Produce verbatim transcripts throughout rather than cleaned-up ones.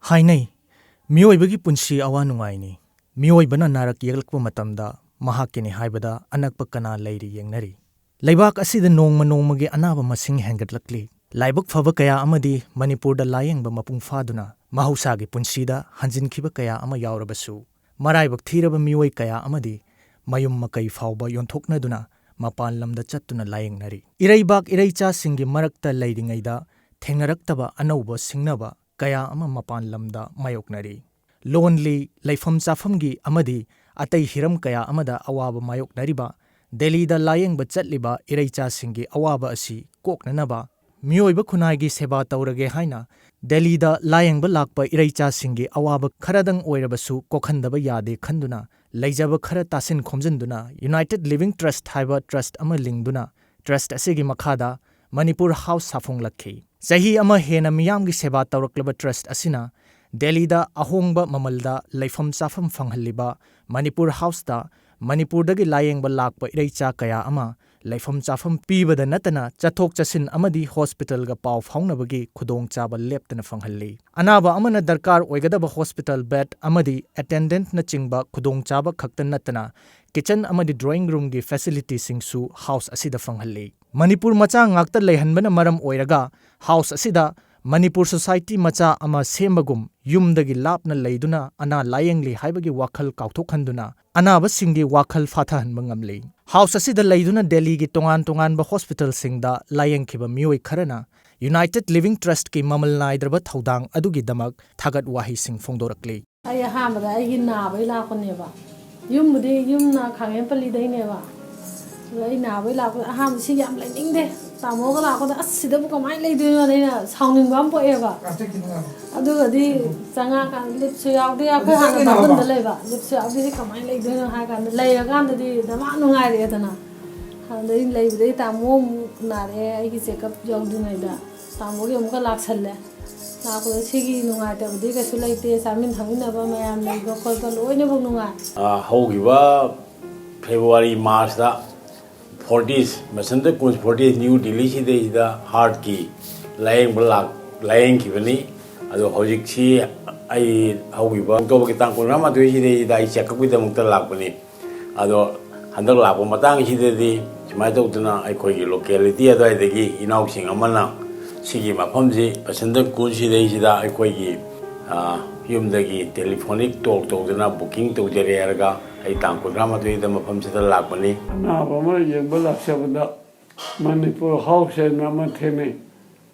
ꯍꯥꯏꯅꯩ, ꯃꯤꯑꯣꯏꯕꯒꯤ ꯄꯨꯟꯁꯤ ꯑꯋꯥ ꯅꯨꯡꯉꯥꯏꯅꯤ꯫ ꯃꯤꯑꯣꯏꯕꯅ ꯅꯥꯔꯛ ꯌꯦꯛꯂꯛꯄ ꯃꯇꯝꯗ ꯃꯍꯥꯛꯀꯤꯅꯤ ꯍꯥꯏꯕꯗ ꯑꯅꯛꯄ ꯀꯅꯥ ꯂꯩꯔꯤ ꯌꯦꯡꯅꯔꯤ꯫ ꯂꯩꯕꯥꯛ ꯑꯁꯤꯗ ꯅꯣꯡꯃ ꯅꯣꯡꯃꯒꯤ ꯑꯅꯥꯕ ꯃꯁꯤꯡ ꯍꯦꯟꯒꯠꯂꯛꯂꯤ꯫ ꯂꯥꯏꯕꯛ ꯐꯕ ꯀꯌꯥ ꯑꯃꯗꯤ ꯃꯅꯤꯄꯨꯔꯗ ꯂꯥꯌꯦꯡꯕ ꯃꯄꯨꯡ ꯐꯥꯗꯨꯅ ꯃꯍꯧꯁꯥꯒꯤ ꯄꯨꯟꯁꯤꯗ ꯍꯟꯖꯤꯟꯈꯤꯕ ꯀꯌꯥ ꯑꯃ ꯌꯥꯎꯔꯕꯁꯨ, ꯃꯔꯥꯏꯕꯛ ꯊꯤꯔꯕ ꯃꯤꯑꯣꯏ ꯀꯌꯥ ꯑꯃꯗꯤ ꯃꯌꯨꯝ ꯃꯀꯩ ꯐꯥꯎꯕ ꯌꯣꯟꯊꯣꯛꯅꯗꯨꯅ ꯃꯄꯥꯟ ꯂꯝꯗ ꯆꯠꯇꯨꯅ ꯂꯥꯌꯦꯡꯅꯔꯤ꯫ ꯏꯔꯩꯕꯥꯛ ꯏꯔꯩꯆꯥꯁꯤꯡꯒꯤ ꯃꯔꯛꯇ ꯂꯩꯔꯤꯉꯩꯗ ꯊꯦꯡꯅꯔꯛꯇꯕ ꯑꯅꯧꯕ ꯁꯤꯡꯅꯕ ꯀꯌꯥ ꯑꯃ ꯃꯄꯥꯟ ꯂꯝꯗ ꯃꯥꯌꯣꯛꯅꯔꯤ꯫ ꯂꯣꯟꯂꯤ, ꯂꯩꯐꯝ ꯆꯥꯐꯝꯒꯤ ꯑꯃꯗꯤ ꯑꯇꯩ ꯍꯤꯔꯝ ꯀꯌꯥ ꯑꯃꯗ ꯑꯋꯥꯕ ꯃꯥꯌꯣꯛꯅꯔꯤꯕ ꯗꯦꯜꯂꯤꯗ ꯂꯥꯌꯦꯡꯕ ꯆꯠꯂꯤꯕ ꯏꯔꯩꯆꯥꯁꯤꯡꯒꯤ ꯑꯋꯥꯕ ꯑꯁꯤ ꯀꯣꯛꯅꯅꯕ ꯃꯤꯑꯣꯏꯕ ꯈꯨꯟꯅꯥꯏꯒꯤ ꯁꯦꯕꯥ ꯇꯧꯔꯒꯦ ꯍꯥꯏꯅ ꯗꯦꯜꯂꯤꯗ ꯂꯥꯌꯦꯡꯕ ꯂꯥꯛꯄ ꯏꯔꯩꯆꯥꯁꯤꯡꯒꯤ ꯑꯋꯥꯕ ꯈꯔꯗꯪ ꯑꯣꯏꯔꯕꯁꯨ ꯀꯣꯛꯍꯟꯗꯕ ꯌꯥꯗꯦ ꯈꯟꯗꯨꯅ ꯂꯩꯖꯕ ꯈꯔ ꯇꯥꯁꯤꯟ ꯈꯣꯝꯖꯤꯟꯗꯨꯅ United Living Trust ꯍꯥꯏꯕ ꯇ꯭ꯔꯁꯠ ꯑꯃ ꯂꯤꯡꯗꯨꯅ ꯇ꯭ꯔꯁꯠ ꯑꯁꯤꯒꯤ ꯃꯈꯥꯗ ꯃꯅꯤꯄꯨꯔ ꯍꯥꯎꯁ ꯁꯥꯐꯣꯡꯂꯛꯈꯤ꯫ ꯆꯍꯤ ꯑꯃ ꯍꯦꯟꯅ ꯃꯤꯌꯥꯝꯒꯤ ꯁꯦꯕꯥ ꯇꯧꯔꯛꯂꯕ ꯇ꯭ꯔꯁꯠ ꯑꯁꯤꯅ ꯗꯦꯜꯂꯤꯗ ꯑꯍꯣꯡꯕ ꯃꯃꯜꯗ ꯂꯩꯐꯝ ꯆꯥꯐꯝ ꯐꯪꯍꯜꯂꯤꯕ ꯃꯅꯤꯄꯨꯔ ꯍꯥꯎꯁꯇ ꯃꯅꯤꯄꯨꯔꯗꯒꯤ ꯂꯥꯌꯦꯡꯕ ꯂꯥꯛꯄ ꯏꯔꯩꯆꯥ ꯀꯌꯥ ꯑꯃ ꯂꯩꯐꯝ ꯆꯥꯐꯝ ꯄꯤꯕꯗ ꯅꯠꯇꯅ ꯆꯠꯊꯣꯛ ꯆꯠꯁꯤꯟ ꯑꯃꯗꯤ ꯍꯣꯁꯄꯤꯇꯥꯜꯒ ꯄꯥꯎ ꯐꯥꯎꯅꯕꯒꯤ ꯈꯨꯗꯣꯡꯆꯥꯕ ꯂꯦꯞꯇꯅ ꯐꯪꯍꯜꯂꯤ꯫ ꯑꯅꯥꯕ ꯑꯃꯅ ꯗꯔꯀꯥꯔ ꯑꯣꯏꯒꯗꯕ ꯍꯣꯁꯄꯤꯇꯥꯜ ꯕꯦꯗ ꯑꯃꯗꯤ ꯑꯦꯇꯦꯟꯗꯦꯟꯠꯅꯆꯤꯡꯕ ꯈꯨꯗꯣꯡꯆꯥꯕ ꯈꯛꯇ ꯅꯠꯇꯅ ꯀꯤꯆꯟ ꯑꯃꯗꯤ ꯗ꯭ꯔꯣꯌꯤꯡ ꯔꯨꯝꯒꯤ ꯐꯦꯁꯤꯂꯤꯇꯤꯁꯤꯡꯁꯨ ꯍꯥꯎꯁ ꯑꯁꯤꯗ ꯐꯪꯍꯜꯂꯤ꯫ ꯃꯅꯤꯄꯨꯔ ꯃꯆꯥ ꯉꯥꯛꯇ ꯂꯩꯍꯟꯕꯅ ꯃꯔꯝ ꯑꯣꯏꯔꯒ ꯍꯥꯎꯁ ꯑꯁꯤꯗ ꯃꯅꯤꯄꯨꯔ ꯁꯣꯁꯥꯏꯇꯤ ꯃꯆꯥ ꯑꯃ ꯁꯦꯝꯕꯒꯨꯝ ꯌꯨꯝꯗꯒꯤ ꯂꯥꯞꯅ ꯂꯩꯗꯨꯅ ꯑꯅꯥ ꯂꯥꯌꯦꯡꯂꯤ ꯍꯥꯏꯕꯒꯤ ꯋꯥꯈꯜ ꯀꯥꯎꯊꯣꯛꯍꯟꯗꯨꯅ ꯑꯅꯥꯕꯁꯤꯡꯒꯤ ꯋꯥꯈꯜ ꯐꯥꯊꯍꯟꯕ ꯉꯝꯂꯤ꯫ ꯍꯥꯎꯁ ꯑꯁꯤꯗ ꯂꯩꯗꯨꯅ ꯗꯦꯜꯂꯤꯒꯤ ꯇꯣꯉꯥꯟ ꯇꯣꯉꯥꯟꯕ ꯍꯣꯁꯄꯤꯇꯥꯜꯁꯤꯡꯗ ꯂꯥꯌꯦꯡꯈꯤꯕ ꯃꯤꯑꯣꯏ ꯈꯔꯅ United Living Trustꯀꯤ ꯃꯃꯜ ꯅꯥꯏꯗ꯭ꯔꯕ ꯊꯧꯗꯥꯡ ꯑꯗꯨꯒꯤꯗꯃꯛ ꯊꯥꯒꯠ ꯋꯥꯍꯩꯁꯤꯡ ꯐꯣꯡꯗꯣꯔꯛꯂꯤ꯫ ꯑꯩ ꯑꯍꯥꯟꯕꯗ ꯑꯩꯒꯤ ꯅꯥꯕꯩ ꯂꯥꯛꯄꯅꯦꯕ꯫ ꯌꯨꯝꯕꯨꯗꯤ ꯌꯨꯝꯅ ꯈꯥꯡꯉꯦꯝꯄꯜꯂꯤꯗꯩꯅꯦꯕ꯫ ꯑꯗꯣ ꯑꯩ ꯅꯥꯕꯩ ꯂꯥꯛꯄꯗ ꯑꯍꯥꯟꯕ ꯁꯤ ꯌꯥꯝ ꯂꯩꯅꯤꯡꯗꯦ꯫ ꯇꯥꯃꯣꯒ ꯂꯥꯛꯄꯗ "ꯑꯁ, ꯁꯤꯗꯕꯨ ꯀꯃꯥꯏꯅ ꯂꯩꯗꯣꯏꯅꯣꯅ" ꯑꯩꯅ ꯁꯥꯎꯅꯤꯡꯕ ꯑꯃ ꯄꯣꯛꯑꯦꯕ꯫ ꯑꯗꯨꯒꯗꯤ ꯆꯪꯉꯛꯑꯀꯥꯟꯗ ꯂꯤꯞꯁꯨ ꯌꯥꯎꯗꯦ, ꯑꯩꯈꯣꯏ ꯍꯥꯟꯅ ꯕꯥꯃꯟꯗ ꯂꯩꯕ꯫ ꯂꯤꯞꯁꯨ ꯌꯥꯎꯗꯦ, "ꯁꯤ ꯀꯃꯥꯏꯅ ꯂꯩꯗꯣꯏꯅꯣ?" ꯍꯥꯏꯔ ꯀꯥꯟꯗ ꯂꯩꯔꯀꯥꯟꯗꯗꯤ ꯗꯃꯥ ꯅꯨꯡꯉꯥꯏꯔꯛꯑꯦꯗꯅ꯫ ꯑꯗꯩ ꯂꯩꯕꯗꯩ ꯇꯥꯃꯣ ꯑꯃꯨꯛ ꯅꯥꯔꯛꯑꯦ, ꯑꯩꯒꯤ ꯆꯦꯛꯀꯞ ꯌꯧꯗ꯭ꯔꯤꯉꯩꯗ ꯇꯥꯃꯣꯒꯤ ꯑꯃꯨꯛꯀ ꯂꯥꯛꯁꯜꯂꯦ꯫ ꯂꯥꯛꯄꯗ ꯁꯤꯒꯤ ꯅꯨꯡꯉꯥꯏꯇꯕꯗꯤ ꯀꯩꯁꯨ ꯂꯩꯇꯦ, ꯆꯥꯃꯤꯟ ꯊꯛꯃꯤꯟꯅꯕ ꯃꯌꯥꯝ ꯂꯩꯕ ꯈꯣꯠꯄ ꯂꯣꯏꯅꯃꯛ ꯅꯨꯡꯉꯥꯏ꯫ ꯑ, ꯍꯧꯈꯤꯕ ꯐꯦꯕ꯭ꯔꯨꯋꯥꯔꯤ, ꯃꯥꯔꯆꯇ ꯐꯣꯔꯇꯤꯁ, ꯃꯁꯟꯇ ꯀꯨꯟꯖ ꯐꯣꯔꯇꯤꯁ ꯅ꯭ꯌꯨ ꯗꯤꯜꯂꯤ ꯁꯤꯗꯩꯁꯤꯗ ꯍꯥꯔꯠꯀꯤ ꯂꯥꯌꯦꯡꯕ ꯂꯥꯛ-, ꯂꯥꯌꯦꯡꯈꯤꯕꯅꯤ꯫ ꯑꯗꯣ ꯍꯧꯖꯤꯛꯁꯤ ꯑꯩ ꯍꯧꯈꯤꯕ ꯑꯣꯛꯇꯣꯕꯔꯒꯤ ꯇꯥꯡ ꯀꯨꯟꯊ꯭ꯔꯥ ꯃꯥꯊꯣꯏꯁꯤꯗꯩꯗ ꯑꯩ ꯆꯦꯛꯑꯞꯀꯤꯗꯃꯛꯇ ꯂꯥꯛꯄꯅꯤ꯫ ꯑꯗꯣ ꯍꯟꯗꯛ ꯂꯥꯛꯄ ꯃꯇꯥꯡꯁꯤꯗꯗꯤ ꯁꯨꯃꯥꯏꯅ ꯇꯧꯗꯅ ꯑꯩꯈꯣꯏꯒꯤ ꯂꯣꯀꯦꯂꯤꯇꯤ ꯑꯗꯨꯋꯥꯏꯗꯒꯤ ꯏꯅꯥꯎꯁꯤꯡ ꯑꯃꯅ ꯁꯤꯒꯤ ꯃꯐꯝꯁꯤ ꯕꯁꯟꯇ ꯀꯨꯟꯖ ꯁꯤꯗꯩꯁꯤꯗ ꯑꯩꯈꯣꯏꯒꯤ, ꯑ, ꯌꯨꯝꯗꯒꯤ ꯇꯦꯂꯤꯐꯣꯅꯤꯛ ꯇꯣꯛ ꯇꯧꯗꯅ ꯕꯨꯀꯤꯡ ꯇꯧꯖꯔꯦ ꯍꯥꯏꯔꯒ ꯑꯩ ꯇꯥꯡ ꯀꯨꯟꯊ꯭ꯔꯥ ꯃꯥꯊꯣꯏꯗ ꯃꯐꯝꯁꯤꯗ ꯂꯥꯛꯄꯅꯤ꯫ ꯑꯅꯥꯕ ꯑꯃ ꯌꯦꯡꯕ ꯂꯥꯛꯆꯕꯗ ꯃꯅꯤꯄꯨꯔ ꯍꯥꯎꯁ ꯍꯥꯏꯅ ꯑꯃ ꯊꯦꯡꯅꯩ꯫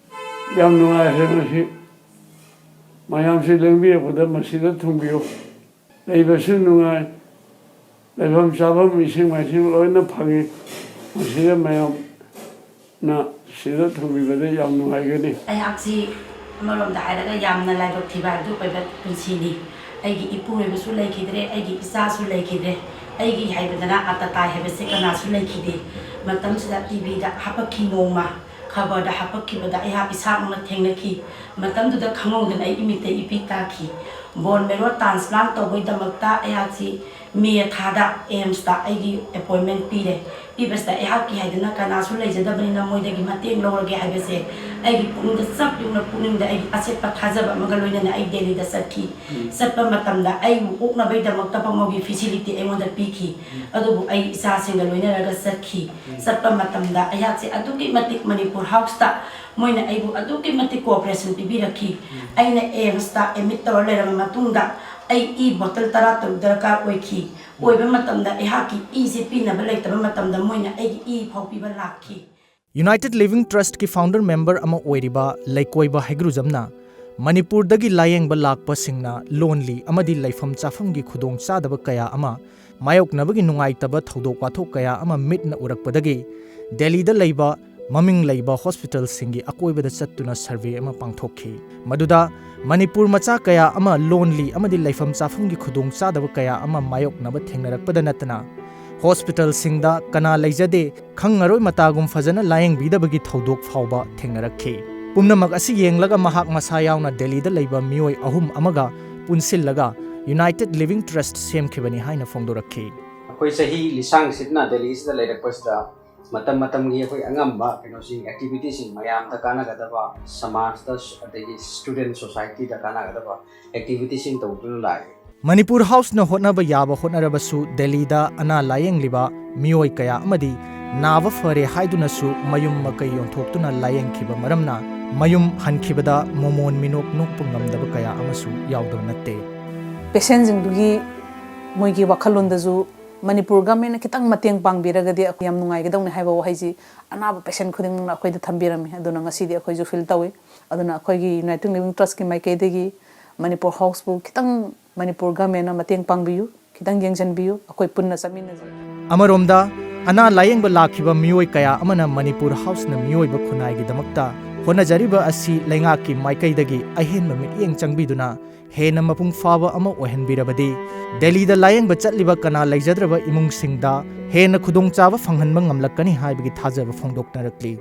ꯌꯥꯝ ꯅꯨꯡꯉꯥꯏꯔꯦ ꯃꯁꯤ꯫ ꯃꯌꯥꯝꯁꯤ ꯂꯦꯡꯕꯤꯔꯛꯄꯗ ꯃꯁꯤꯗ ꯊꯨꯡꯕꯤꯌꯨ꯫ ꯂꯩꯕꯁꯨ ꯅꯨꯡꯉꯥꯏ, ꯂꯩꯐꯝ ꯆꯥꯐꯝ, ꯏꯁꯤꯡ ꯃꯥꯏꯁꯤꯡ ꯂꯣꯏꯅ ꯐꯪꯉꯤ꯫ ꯃꯁꯤꯗ ꯃꯌꯥꯝꯅ ꯁꯤꯗ ꯊꯨꯡꯕꯤꯕꯗ ꯌꯥꯝ ꯅꯨꯡꯉꯥꯏꯒꯅꯤ꯫ ꯑꯩꯍꯥꯛꯁꯤ ꯑꯃꯔꯣꯝꯗ ꯍꯥꯏꯔꯒ ꯌꯥꯝꯅ ꯂꯥꯏꯕꯛ ꯊꯤꯕ ꯍꯥꯏꯕꯗꯨ ꯑꯣꯏꯕ ꯄꯨꯟꯁꯤꯅꯤ꯫ ꯑꯩꯒꯤ ꯏꯄꯨꯔꯣꯏꯕꯁꯨ ꯂꯩꯈꯤꯗ꯭ꯔꯦ, ꯑꯩꯒꯤ ꯏꯆꯥꯁꯨ ꯂꯩꯈꯤꯗ꯭ꯔꯦ꯫ ꯑꯩꯒꯤ ꯍꯥꯏꯕꯗꯅ ꯑꯇꯥꯇꯥꯏ ꯍꯥꯏꯕꯁꯦ ꯀꯅꯥꯁꯨ ꯂꯩꯈꯤꯗꯦ꯫ ꯃꯇꯝꯁꯤꯗ ꯇꯤꯚꯤꯗ ꯍꯥꯄꯛꯈꯤ ꯅꯣꯡꯃ, ꯈꯕꯔꯗ ꯍꯥꯄꯛꯈꯤꯕꯗ ꯑꯩꯍꯥꯛ ꯏꯁꯥꯃꯛꯅ ꯊꯦꯡꯅꯈꯤ꯫ ꯃꯇꯝꯗꯨꯗ ꯈꯪꯍꯧꯗꯅ ꯑꯩ ꯏꯃꯤꯠꯇ ꯏꯄꯤ ꯇꯥꯈꯤ꯫ ꯕꯣꯟ ꯃꯦꯔꯣ ꯇ꯭ꯔꯥꯟꯁꯄ꯭ꯂꯥꯟ ꯇꯧꯕꯒꯤꯗꯃꯛꯇ ꯑꯩꯍꯥꯛꯁꯤ ꯃꯦ ꯊꯥꯗ ꯑꯦꯝꯁꯇ ꯑꯩꯒꯤ ꯑꯦꯄꯣꯏꯟꯃꯦꯟ ꯄꯤꯔꯦ꯫ ꯄꯤꯕꯁꯤꯗ ꯑꯩꯍꯥꯛꯀꯤ ꯍꯥꯏꯗꯅ ꯀꯅꯥꯁꯨ ꯂꯩꯖꯗꯕꯅꯤꯅ ꯃꯣꯏꯗꯒꯤ ꯃꯇꯦꯡ ꯂꯧꯔꯒꯦ ꯍꯥꯏꯕꯁꯦ ꯑꯩꯒꯤ ꯄꯨꯛꯅꯤꯡꯗ ꯆꯞ ꯌꯨꯡꯅ ꯄꯨꯛꯅꯤꯡꯗ ꯑꯩꯒꯤ ꯑꯆꯦꯠꯄ ꯊꯥꯖꯕ ꯑꯃꯒ ꯂꯣꯏꯅꯅ ꯑꯩ ꯗꯦꯜꯂꯤꯗ ꯆꯠꯈꯤ꯫ ꯆꯠꯄ ꯃꯇꯝꯗ ꯑꯩꯕꯨ ꯑꯣꯛꯅꯕꯒꯤꯗꯃꯛꯇ ꯐꯥꯎꯕꯒꯤ ꯐꯦꯁꯤꯂꯤꯇꯤ ꯑꯩꯉꯣꯟꯗ ꯄꯤꯈꯤ꯫ ꯑꯗꯨꯕꯨ ꯑꯩ ꯏꯆꯥꯁꯤꯡꯒ ꯂꯣꯏꯅꯔꯒ ꯆꯠꯈꯤ꯫ ꯆꯠꯄ ꯃꯇꯝꯗ ꯑꯩꯍꯥꯛꯁꯦ ꯑꯗꯨꯛꯀꯤ ꯃꯇꯤꯛ ꯃꯅꯤꯄꯨꯔ ꯍꯥꯎꯁꯇ ꯃꯣꯏꯅ ꯑꯩꯕꯨ ꯑꯗꯨꯛꯀꯤ ꯃꯇꯤꯛ ꯀꯣꯑꯣꯄꯔꯦꯁꯟ ꯄꯤꯕꯤꯔꯛꯈꯤ꯫ ꯑꯩꯅ ꯑꯦꯝꯁꯇ ꯑꯦꯗꯃꯤꯠ ꯇꯧꯔ ꯂꯩꯔꯕ ꯃꯇꯨꯡꯗ ꯑꯩ ꯏ ꯕꯣꯇꯜ ꯇꯔꯥ ꯇꯔꯨꯛ ꯗꯔꯀꯥꯔ ꯑꯣꯏꯈꯤ꯫ ꯑꯣꯏꯕ ꯃꯇꯝꯗ ꯑꯩꯍꯥꯛꯀꯤ ꯏꯁꯦ ꯄꯤꯅꯕ ꯂꯩꯇꯕ ꯃꯇꯝꯗ ꯃꯣꯏꯅ ꯑꯩꯒꯤ ꯏ ꯐꯥꯎ ꯄꯤꯕ ꯂꯥꯛꯈꯤ꯫ United Living Trustꯀꯤ founder member ꯑꯃ ꯑꯣꯏꯔꯤꯕ ꯂꯩꯀꯣꯏꯕ ꯍꯩꯒ꯭ꯔꯨꯖꯝꯅ ꯃꯅꯤꯄꯨꯔꯗꯒꯤ ꯂꯥꯌꯦꯡꯕ ꯂꯥꯛꯄꯁꯤꯡꯅ ꯂꯣꯟꯂꯤ ꯑꯃꯗꯤ ꯂꯩꯐꯝ ꯆꯥꯐꯝꯒꯤ ꯈꯨꯗꯣꯡꯆꯥꯗꯕ ꯀꯌꯥ ꯑꯃ ꯃꯥꯌꯣꯛꯅꯕꯒꯤ ꯅꯨꯡꯉꯥꯏꯇꯕ ꯊꯧꯗꯣꯛ ꯋꯥꯊꯣꯛ ꯀꯌꯥ ꯑꯃ ꯃꯤꯠꯅ ꯎꯔꯛꯄꯗꯒꯤ ꯗꯦꯜꯂꯤꯗ ꯂꯩꯕ ꯃꯃꯤꯡ ꯂꯩꯕ ꯍꯣꯁꯄꯤꯇꯥꯜꯁꯤꯡꯒꯤ ꯑꯀꯣꯏꯕꯗ ꯆꯠꯇꯨꯅ ꯁꯔꯚꯦ ꯑꯃ ꯄꯥꯡꯊꯣꯛꯈꯤ꯫ ꯃꯗꯨꯗ ꯃꯅꯤꯄꯨꯔ ꯃꯆꯥ ꯀꯌꯥ ꯑꯃ ꯂꯣꯟꯂꯤ ꯑꯃꯗꯤ ꯂꯩꯐꯝ ꯆꯥꯐꯝꯒꯤ ꯈꯨꯗꯣꯡꯆꯥꯗꯕ ꯀꯌꯥ ꯑꯃ ꯃꯥꯌꯣꯛꯅꯕ ꯊꯦꯡꯅꯔꯛꯄꯗ ꯅꯠꯇꯅ ꯍꯣꯁꯄꯤꯇꯥꯜꯁꯤꯡꯗ ꯀꯅꯥ ꯂꯩꯖꯗꯦ, ꯈꯪꯉꯔꯣꯏ ꯃꯇꯥꯒꯨꯝ ꯐꯖꯅ ꯂꯥꯌꯦꯡꯕꯤꯗꯕꯒꯤ ꯊꯧꯗꯣꯛ ꯐꯥꯎꯕ ꯊꯦꯡꯅꯔꯛꯈꯤ꯫ ꯄꯨꯝꯅꯃꯛ ꯑꯁꯤ ꯌꯦꯡꯂꯒ ꯃꯍꯥꯛ ꯃꯁꯥ ꯌꯥꯎꯅ ꯗꯦꯜꯂꯤꯗ ꯂꯩꯕ ꯃꯤꯑꯣꯏ ꯑꯍꯨꯝ ꯑꯃꯒ ꯄꯨꯟꯁꯤꯜꯂꯒ United Living Trust ꯁꯦꯝꯈꯤꯕꯅꯤ ꯍꯥꯏꯅ ꯐꯣꯡꯗꯣꯔꯛꯈꯤ꯫ ꯑꯩꯈꯣꯏ ꯆꯍꯤ ꯂꯤꯁꯥꯡ ꯁꯤꯠꯅ ꯗꯦꯜꯂꯤꯁꯤꯗ ꯂꯩꯔꯛꯄꯁꯤꯗ ꯃꯇꯝ ꯃꯇꯝꯒꯤ ꯑꯩꯈꯣꯏ ꯑꯉꯝꯕ ꯀꯩꯅꯣꯁꯤꯡ, ꯑꯦꯛꯇꯤꯚꯤꯇꯤꯁꯤꯡ, ꯃꯌꯥꯝꯗ ꯀꯥꯟꯅꯒꯗꯕ, ꯁꯃꯥꯖꯇ ꯑꯗꯒꯤ ꯁ꯭ꯇꯨꯗꯦꯟ ꯁꯣꯁꯥꯏꯇꯤꯗ ꯀꯥꯟꯅꯒꯗꯕ ꯑꯦꯛꯇꯤꯚꯤꯇꯤꯁꯤꯡ ꯇꯧꯗꯨꯅ ꯂꯥꯛꯏ꯫ ꯃꯅꯤꯄꯨꯔ ꯍꯥꯎꯁꯅ ꯍꯣꯠꯅꯕ ꯌꯥꯕ ꯍꯣꯠꯅꯔꯕꯁꯨ ꯗꯦꯜꯂꯤꯗ ꯑꯅꯥ ꯂꯥꯌꯦꯡꯂꯤꯕ ꯃꯤꯑꯣꯏ ꯀꯌꯥ ꯑꯃꯗꯤ ꯅꯥꯕ ꯐꯔꯦ ꯍꯥꯏꯗꯨꯅꯁꯨ ꯃꯌꯨꯝ ꯃꯀꯩ ꯌꯣꯟꯊꯣꯛꯇꯨꯅ ꯂꯥꯌꯦꯡꯈꯤꯕ ꯃꯔꯝꯅ ꯃꯌꯨꯝ ꯍꯟꯈꯤꯕꯗ ꯃꯣꯃꯣꯟ ꯃꯤꯅꯣꯛ ꯅꯣꯛꯄ ꯉꯝꯗꯕ ꯀꯌꯥ ꯑꯃꯁꯨ ꯌꯥꯎꯗꯕ ꯅꯠꯇꯦ꯫ ꯄꯦꯁꯦꯟꯁꯤꯡꯗꯨꯒꯤ ꯃꯣꯏꯒꯤ ꯋꯥꯈꯜꯂꯣꯟꯗꯁꯨ ꯃꯅꯤꯄꯨꯔ ꯒꯃꯦꯟꯅ ꯈꯤꯇꯪ ꯃꯇꯦꯡ ꯄꯥꯡꯕꯤꯔꯒꯗꯤ ꯑꯩꯈꯣꯏ ꯌꯥꯝ ꯅꯨꯡꯉꯥꯏꯒꯗꯧꯅꯤ ꯍꯥꯏꯕ ꯋꯥꯍꯩꯁꯤ ꯑꯅꯥꯕ ꯄꯦꯁꯦꯟ ꯈꯨꯗꯤꯡꯃꯛꯅ ꯑꯩꯈꯣꯏꯗ ꯊꯝꯕꯤꯔꯝꯃꯤ꯫ ꯑꯗꯨꯅ ꯉꯁꯤꯗꯤ ꯑꯩꯈꯣꯏꯁꯨ ꯐꯤꯜ ꯇꯧꯏ꯫ ꯑꯗꯨꯅ ꯑꯩꯈꯣꯏꯒꯤ ꯌꯨꯅꯥꯏꯇꯦꯗ ꯂꯤꯚꯤꯡ ꯇ꯭ꯔꯁꯀꯤ ꯃꯥꯏꯀꯩꯗꯒꯤ ꯃꯅꯤꯄꯨꯔ ꯍꯥꯎꯁꯄꯨ ꯈꯤꯇꯪ ꯃꯅꯤꯄꯨꯔ ꯒꯃꯦꯟꯅ ꯃꯇꯦꯡ ꯄꯥꯡꯕꯤꯌꯨ, ꯈꯤꯇꯪ ꯌꯦꯡꯁꯤꯟꯕꯤꯌꯨ, ꯑꯩꯈꯣꯏ ꯄꯨꯟꯅ ꯆꯠꯃꯤꯟꯅꯁꯤ꯫ ꯑꯃꯔꯣꯝꯗ, ꯑꯅꯥ ꯂꯥꯌꯦꯡꯕ ꯂꯥꯛꯈꯤꯕ ꯃꯤꯑꯣꯏ ꯀꯌꯥ ꯑꯃꯅ ꯃꯅꯤꯄꯨꯔ ꯍꯥꯎꯁꯅ ꯃꯤꯑꯣꯏꯕ ꯈꯨꯟꯅꯥꯏꯒꯤꯗꯃꯛꯇ ꯍꯣꯠꯅꯖꯔꯤꯕ ꯑꯁꯤ ꯂꯩꯉꯥꯛꯀꯤ ꯃꯥꯏꯀꯩꯗꯒꯤ ꯑꯍꯦꯟꯕ ꯃꯤꯠꯌꯦꯡ ꯆꯪꯕꯤꯗꯨꯅ ꯍꯦꯟꯅ ꯃꯄꯨꯡ ꯐꯥꯕ ꯑꯃ ꯑꯣꯏꯍꯟꯕꯤꯔꯕꯗꯤ, ꯗꯦꯜꯂꯤꯗ ꯂꯥꯌꯦꯡꯕ ꯆꯠꯂꯤꯕ ꯀꯅꯥ ꯂꯩꯖꯗ꯭ꯔꯕ ꯏꯃꯨꯡꯁꯤꯡꯗ ꯍꯦꯟꯅ ꯈꯨꯗꯣꯡꯆꯥꯕ ꯐꯪꯍꯟꯕ ꯉꯝꯂꯛꯀꯅꯤ ꯍꯥꯏꯕꯒꯤ ꯊꯥꯖꯕ ꯐꯣꯡꯗꯣꯛꯅꯔꯛꯂꯤ꯫